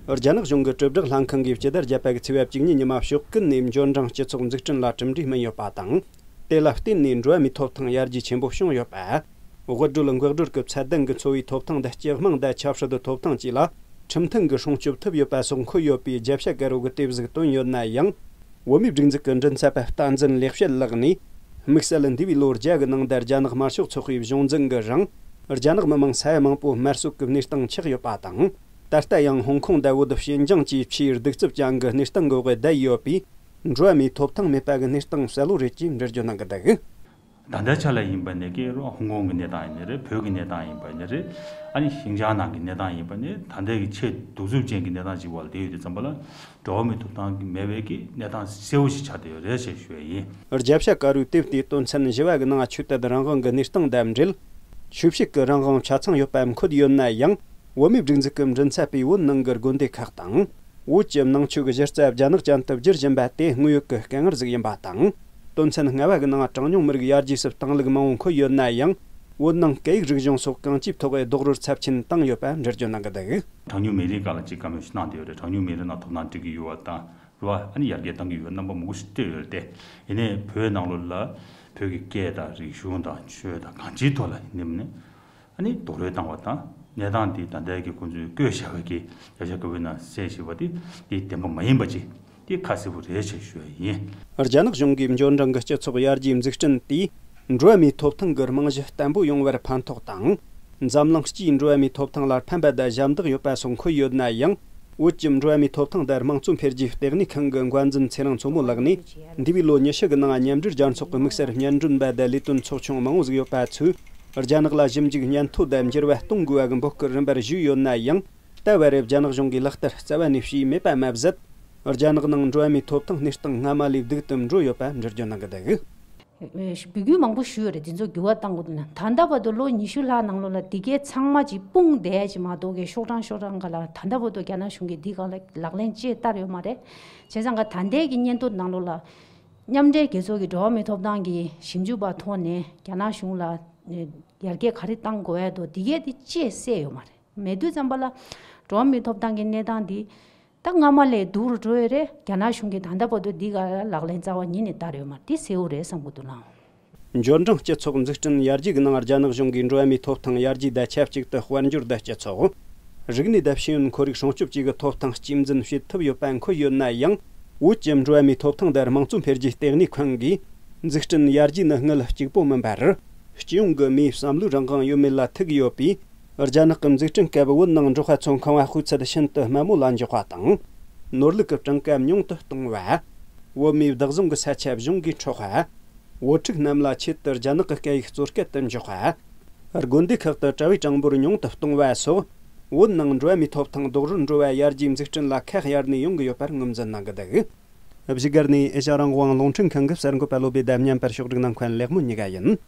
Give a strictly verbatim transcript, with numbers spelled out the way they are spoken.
རྒྱ་ནག་གཞུང་གི་དྲིལ་བསྒྲགས་ལྷན་ཁང་གིས་སྤྱི་ཟླ་བརྒྱད་པ་གི་ཚེས་པ་བཅུ་གཉིས་ཉི་མ་ཕྱོགས་ཀུན་ནས་འབྱོར་འབྲིང་སྤྱི་ཚོགས་འཛུགས་སྐྲུན་ལ་གྲུབ་འབྲས་སྨིན་ཡོད་པ་དང་། དེ་ལ་བརྟེན་ནས་འགྲོ་བ་མིའི་ཐོབ་ཐང་ཡར་རྒྱས་ཆེན་པོ་བྱུང་ཡོད་པ། དབུལ་སྒྲོལ་འགག་སྒྲོལ་གྱི་ཚད་ལྡན་གྱི་འཚོ་བའི་ཐོབ་ཐང་དང་སྤྱི་དམངས་དང་ཆབ་སྲིད་ཐོབ་ཐང་བཅས་ལ་ཁྲིམས་མཐུན་གྱི་སྲུང་སྐྱོབ་ཐུབ་ཡོད་པ་སོགས་འཁོད་ཡོད་པའི་རྒྱབ་ཤ་དཀར་པོ་གི་དེབ་གཟུགས་བཏོན་ཡོད་ན་ཡང་། བོད་མིའི་སྒྲིག་འཛུགས་ཀྱི་མགྲིན་ཚབ་པ་བསྟན་འཛིན་ལེགས་བཤད་ལགས་ནས། དམིགས་བསལ་འདས་པའི་ལོ་བརྒྱ་གི་ནང་དུ་རྒྱ་ནག་དམར་ཤོག་ཚོགས་པའི་གཞུང་འཛིན་གྱིས་རང་རྒྱ་ནག་མི་མང་ས་ཡ་མང་པོ་དམར་གསོད་ཀྱི་གནས་སྟངས་ཆགས་ཡོད་པ་དང་། ད་ལྟ་ཡང་ཧོང་ཀོང་དང་བོད་ཕྱི་ནང་བཅས་ཆེས་གདུག་རྩུབ་ཅན་གྱི་གནས་སྟངས་འོག་བསྡད་ཡོད་པས། འགྲོ་བ་མིའི་ཐོབ་ཐང་མེད་པ་གི་གནས་སྟངས་གསལ་པོ་རེད་ཅེས་འགྲེལ་བརྗོད་གནང་གི་འདུག། ད་ལྟའི་ཆ་ལ་ཡིན་པ་ནས་ཀྱི་རོ་ཧོང་ཀོང་གི་གནས་སྟངས་ཡིན་ནི་རེད། བོད་ཀྱི་གནས་སྟངས་ཡིན་པ་ནི་རེད། ཨ་ནི་ཤིང་ཅང་ནང་གི་གནས་སྟངས་ཡིན་པ་ནི་ད་ལྟའི་གི་ཆེས་གདུག་རྩུབ་ཅན་གྱི་གནས་སྟངས་ཅིག་བར་ལ་བསྡད་ཡོད་དུས་ཙམ་པ་ལ། འགྲོ་བ་མིའི་ཐོབ་ཐང་གི་མེད་པའི་གི་གནས་སྟངས་གསལ་པོ་ཞིག་ཆགས་བསྡད་ཡོད་རེད་ཅེས་ཞུ་བ་ཡིན། རྒྱབ་ཤ་དཀར་པོའི་དེབ་དེའི་དོན་ཚན་བཞི་བ་གི་ནང་ཆོས་དད་རང་དབང་གི་གནས་སྟངས་དང་འབྲེལ། ཆོས་བཤད་ཀྱི་རང་དབང་ཆ་ཚང་ཡོད་པ་འཁོད་ཡོད་ན་ཡང་། བོད་མིའི་སྒྲིག་འཛུགས་ཀྱི་མགྲིན་ཚབ་པས་བོད་ནང་གི་དགོན་སྡེ་ཁག་དང་། བོད་ཀྱི་ནང་ཆོས་ཀྱི་གཞི་རྩ་རྒྱ་ནག་ཅན་དུ་བསྒྱུར་བཞིན་པ་དེ་དངོས་ཡོད་ཀྱི་དཀའ་ངལ་ཟིག་ཡིན་པ་དང་། དོན་ཚན་ལྔ་བ་གི་ནང་གྲངས་ཉུང་མི་རིགས་ཡར་རྒྱས་སུ་གཏང་ལུགས་མང་བོ་འཁོད་ཡོད་ན་ཡང་། བོད་ནང་སྐད་ཡིག་རིག་གཞུང་སོགས་གང་ཅིའི་ཐོག་རྡོག་རོལ་ཚབས་ཆེན་བཏང་ཡོད་པ་འགྲེལ་བརྗོད་གནང་གི་འདུག། གྲངས་ཉུང་མི་རིགས་སྒང་ལ་ཅིག་བཀའ་མོལ་ཞིག་གནང་བསྡད་ཡོད་རེད། གྲངས་ཉུང་མི་རིགས་ནང་ཐོབ་ཐང་སྤྲད་ཀྱི་ཡོད་པ་དང་རེད་བ། ཨ་ནི་ཡར་རྒྱས་གཏང་གི་ཡོད་རྣམ་པ་མང་པོ་ཞིག་སྤྲད་ཡོད་རེད་དེ། ཡིན་ནའི་བོད་ནང་ལོགས་ལ་བོད་ཀྱི་སྐད་དང་རིག་གཞུང་དང་ཆོས་དང་གང་ཅིའི་ཐོག་ལ་ཡིན་ནའི་མིན་ནའི་ཨ་ནི་རྡོག་རོལ་བཏང་བ་དང་གནས་སྟངས་འདི་ད་ལྟའི་གི་ཁོང་ཚོས་བཀོད་བཞག་པའི་གི་རྒྱབ་ཤ་དཀར་པོའི་ནང་གསལ་བཞག་པ་དེ་དེ་བདེན་པ་མ་ཡིན་པ་ཅིག་དེ་ཁ་གསལ་པོ་རེད་ཅེས་ཞུ་བ་ཡིན། རྒྱ་ནག་གཞུང་གིས་འབྱོར་འབྲིང་གི་སྤྱི་ཚོགས་ཡར་རྒྱས་འཛུགས་སྐྲུན་དེས་འགྲོ་བ་མིའི་ཐོབ་ཐང་གི་རྨང་གཞི་བརྟན་པོ་ཡོང་བར་ཕན་ཐོགས་དང་། འཛམ་གླིང་སྤྱིའི་འགྲོ་བ་མིའི་ཐོབ་ཐང་ལ་ཕན་པ་དང་ཞབས་འདེགས་ཡོད་པ་སོགས་འཁོད་ཡོད་ན་ཡང་། བོད་ཀྱི་འགྲོ་བ་མིའི་ཐོབ་ཐང་དང་དམངས་གཙོ་འཕེལ་རྒྱས་ལྟེ་གནས་ཁང་གི་འགན་འཛིན་ཚེ་རིང་མཚོ་མོ་ལགས་ནས། འདས་པའི་ལོ་ཉི་ཤུ་གི་ནང་མཉམ་འབྲེལ་རྒྱལ་ཚོགས་ཀྱི་དམིགས་བསལ་སྙན་སྒྲོན་པ་དང་ལས་དོན་ཚོགས་ཆུང་མང་བོ་ཟིག་ཡོད་པ་ཚོས། རྒྱ་ནག་ལ་ཞིབ་འཇུག་ཉན་ཐོས་དང་འགྱུར་བ་གཏོང་དགོས་པ་གི་འབོད་སྐུལ་རིམ་པར་ཞུས་ཡོད་ན་ཡང་། ད་བར་རྒྱ་ནག་གཞུང་གིས་ལག་བསྟར་རྩ་བ་ནས་བྱས་མེད་པ་མ་ཟད། རྒྱ་ནག་ནང་འགྲོ་བ་མིའི་ཐོབ་ཐང་གནས་སྟངས་སྔ་མ་ལས་སྡུག་ཏུ་འགྲོ་ཡོད་པ་འགྲེལ་བརྗོད་གནང་གི་འདུག། འབོད་སྐུལ་མང་པོ་ཞུས་ཡོད་རེད། དེ་ཚོ་འགྱུར་བ་གཏང་དགོས་འདུག་ན། ད་ལྟ་བར་དུ་ལོ་ཉི་ཤུ་ལྷག་ནང་ལོགས་ལ་འདི་གའི་ཚང་མ་ཅིག་སྤུངས་བསྡད་ཅིག་མ་གཏོགས་ཀྱི་ཤོག་གྲངས་ཤོག་གྲངས་ག་ལ་ད་ལྟ་བར་དུ་རྒྱ་ནག་གཞུང་གིས་འདི་ག་ལ་ལག་ལེན་ཅིག་བསྟར་ཡོད་མ་རེད། བྱས་ཙང་ག་ད་ལྟའི་གི་སྙན་ཐོ་ནང་ལོགས་ལ་མཉམ་འབྲེལ་རྒྱལ་ཚོགས་ཀྱི་འགྲོ་བ་མིའི་ཐོབ་ཐང་གི་ཞིབ་འཇུག་པ་ཐོག་ནས་རྒྱ་ནག་གཞུང་ལ་ཡར་རྒྱས་ག་རེ་གཏང་དགོས་ཡ་འདུག་འདི་གའི་དེ་ཅིག་གསལ་ཡོད་མ་རེད། མེད་དུས་ཙམ་པ་ལ་འགྲོ་བ་མིའི་ཐོབ་ཐང་གི་གནས་སྟངས་འདི་ད་སྔ་མ་ལས་སྡུག་རུ་འགྲོ་ཡོད་རེད། རྒྱ་ནག་གཞུང་གིས་ད་ལྟ་བར་དུ་འདི་ག་ལག་ལེན་རྩ་བ་ཉིད་ནས་བསྟར་ཡོད་མ་རེད། འདི་གསལ་བོ་རེད་བསམ་གྱི་འདུག་ལགས། འབྱོར་འབྲིང་སྤྱི་ཚོགས་འཛུགས་སྐྲུན་ཡར་རྒྱས་ཀྱི་ནང་རྒྱ་ནག་གཞུང་གིས་འགྲོ་བ་མིའི་ཐོབ་ཐང་ཡར་རྒྱས་དང་ཆབས་ཅིག་ཏུ་དཔལ་འབྱོར་དང་སྤྱི་ཚོགས། རིག་གནས་དང་ཤེས་ཡོན་ཁོར་ཡུག་སྲུང་སྐྱོབ་བཅས་ཀྱི་ཐོབ་ཐང་གཅེས་འཛིན་བྱེད་ཐུབ་ཡོད་པ་འཁོད་ཡོད་ན་ཡང་། བོད་ཀྱི་འགྲོ་བ་མིའི་ཐོབ་ཐང་དང་དམངས་གཙོ་འཕེལ་རྒྱས་ལྟེ་གནས་ཁང་གིས། འཛུགས་སྐྲུན་ཡར་རྒྱས་ནི་དངུལ་གཅིག་པོ་མིན་པར། སྤྱི་ཡོངས་ཀྱི་མིའི་བསམ་བློའི་རང་དབང་ཡོད་མེད་ལ་ཐུག་ཡོད་པས། རྒྱ་ནག་གི་འཛུགས་སྐྲུན་སྐབས་བོད་ནང་འབྲོག་པ་ཚོ་ཁང་བ་དཔེ་ཚད་ཤིན་ཏུ་དམའ་མོ་ལ་འཇོག་པ་དང་། ནོར་ལུག་གི་གྲངས་ཀ་ཉུང་དུ་གཏོང་བ། བོད་མིའི་བདག་བཟུང་གི་ས་ཆ་གཞུང་གིས་འཕྲོག་པ། བོད་ཕྲུག་རྣམས་ལ་ཆེད་དུ་རྒྱ་ནག་གི་སྐད་ཡིག་གཙོ་སྐད་དུ་འཇོག་པ། དགོན་སྡེ་ཁག་ཏུ་གྲྭ་བའི་གྲངས་འབོར་ཉུང་དུ་གཏོང་བ་སོགས། བོད་ནང་འགྲོ་བ་མིའི་ཐོབ་ཐང་རྡོག་རོལ་འགྲོ་བ་ཡར་རྒྱས་འཛུགས་སྐྲུན་ལ་ཁ་གཡར་ནས་ཡོང་གི་ཡོད་པར་ངོས་འཛིན་གནང་གི་འདུག། བཞུགས་སྒར་ནས་ཨེ་ཤ་རང་དབང་རླུང་འཕྲིན་ཁང་གི་གསར་འགོད་པ་བློ་བྷེ་དང་མཉམ་པར་ཕྱོགས་སྒྲིག་གནང་མཁན་ལེགས་མོ་གཉིས་ཀ་ཡིན།